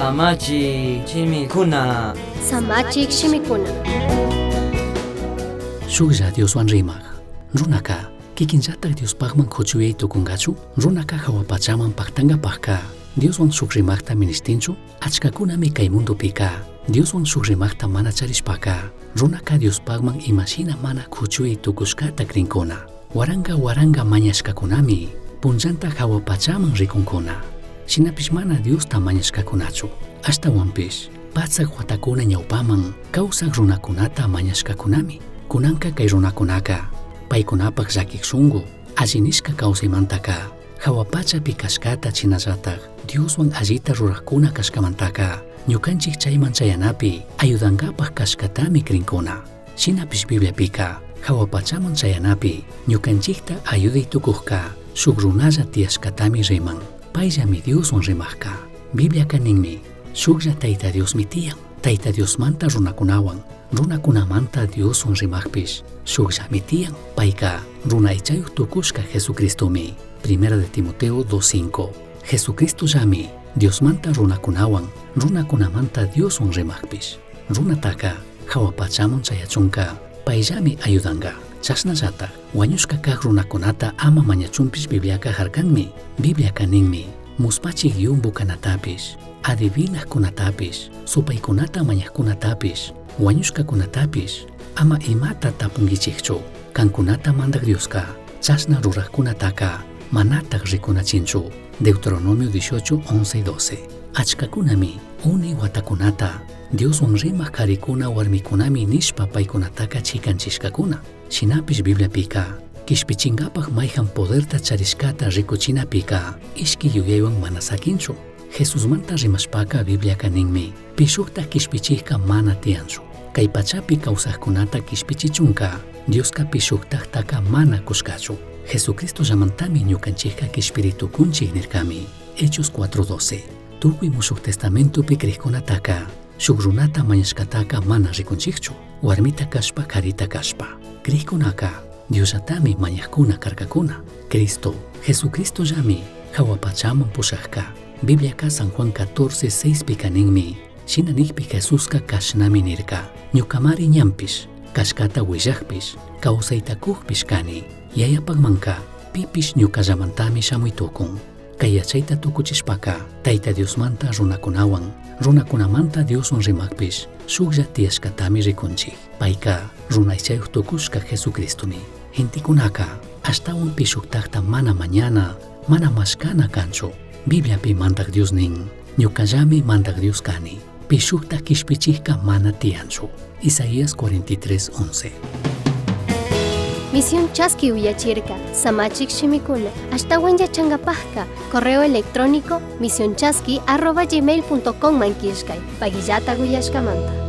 Samachik shimikuna. Samachik shimikuna. Shuklla Dioswan rimaq. Runaka kikinllatak Diospaqman kuchuyay tukunqachu? Runaka hawa pachaman paqtankapaqka Dioswan shuk rimaqta minishtinchu? Achkakunami kay mundupika Dioswan shuk rimaqta mana charishpaka runaka Diospaqman imashina mana kuchuyay tukushkata krinkuna. Waranka waranka mañashkakunami punllanta hawa pachaman rikunkuna. Shinapish mana Diosta mañashkakunachu. Ashtawanpish patsak watakuna ñawpaman kawsak runakunata mañashkakunami. Kunanka kay runakunaka paykunapak llakik shunku alli nishka kawsaymantaka hawa pachapi kashkata chinallatak Dioswan allita rurakkuna kashkamantaka ñukanchik chayman chayanapi ayudankapak kashkatami krinkuna. Shinapish Bibliapika hawa pachaman chayanapi ñukanchikta ayuday tukukka shuk runalla tiyashkatami riman. Payllami Dioswan rimakka. Bibliaka ninmi shuklla Tayta Diosmi tiyan. Tayta Diosmanta runakunawan, runakunamanta Dioswan rimakpish shukllami tiyan. Payka runa aychayuq tukushka Jesucristomi. Primera de Timoteo 2.5. Jesucristo llami Diosmanta runakunawan, runakunamanta Dioswan rimakpish. Runataka hawa pachaman chayachunka payllami ayudanka. Chashnallatak wañushka kaq runakunata ama mañachunpish Bibliaka harkanmi. Bibliaka ninmi muspachik yumbu kanatapish, adivinaqkunatapish, supaykunata mañaqkunatapish, wañushkakunatapish ama imata tapunkichikchu. Kankunata mandak Dioska chashna ruraqkunataka manatak rikunachinchu. Deuteronomio 18, 11 y 12. Achkakunami uni watakunata Dioswan rimaq karikuna warmikunami nishpa paykunataka chikanchishkakuna. Shinapish Bibliapika kishpichinkapak mayhan poderta charishkata rikuchinapika ishki yuyaywan mana sakinchu. Jesusmanta rimashpaka Bibliaka ninmi pishukta kishpichikka mana tiyanchu. Kay pachapi kawsaqkunata kishpichichunka Dioska pishuktaktaka mana kushkachu. Jesucristo llamantami ñukanchikka kishpiritukunchik nirkami. Hechos 4.12. Tukuy mushuq testamentopi krikkunataka shuk runata mañashkataka mana rikunchikchu. Warmita kashpa karita kashpa. Krikkunaka Diosllatami mañaqkuna karkakuna. Cristo, Jesucristo llami hawa pachaman pushaqka. Bibliaka San Juan 14, 6 pika ninmi. Shina nikpi Jesuska kashnami nirka. Ñukamari ñanpish, kashkata willaqpish, kawsayta kuqpish kani. Yayapaqmanka pipish ñukallamantami shamuy tukun. Kay yachayta tukuchishpaka Tayta Diosmanta runakunawan, runakunamanta Dioswan rimaqpish shuklla tiyashkatami rikunchik. Payka runa aychayuq tukushka Jesucristomi. Gentekunaka ashtawan pishuktakta mana mañana, mana mashkana kanchu. Bibliapi mandak Dios nin, ñukallami mandak Dios kani. Pishukta kishpichikka mana tiyanchu. Isaías 43:11. Misión Chaski uyachirka, Samachik shimikuna, ashtawan yachankapajka, correo electrónico misionchaski@gmail.com man killkay, pagillata uyashkamanta.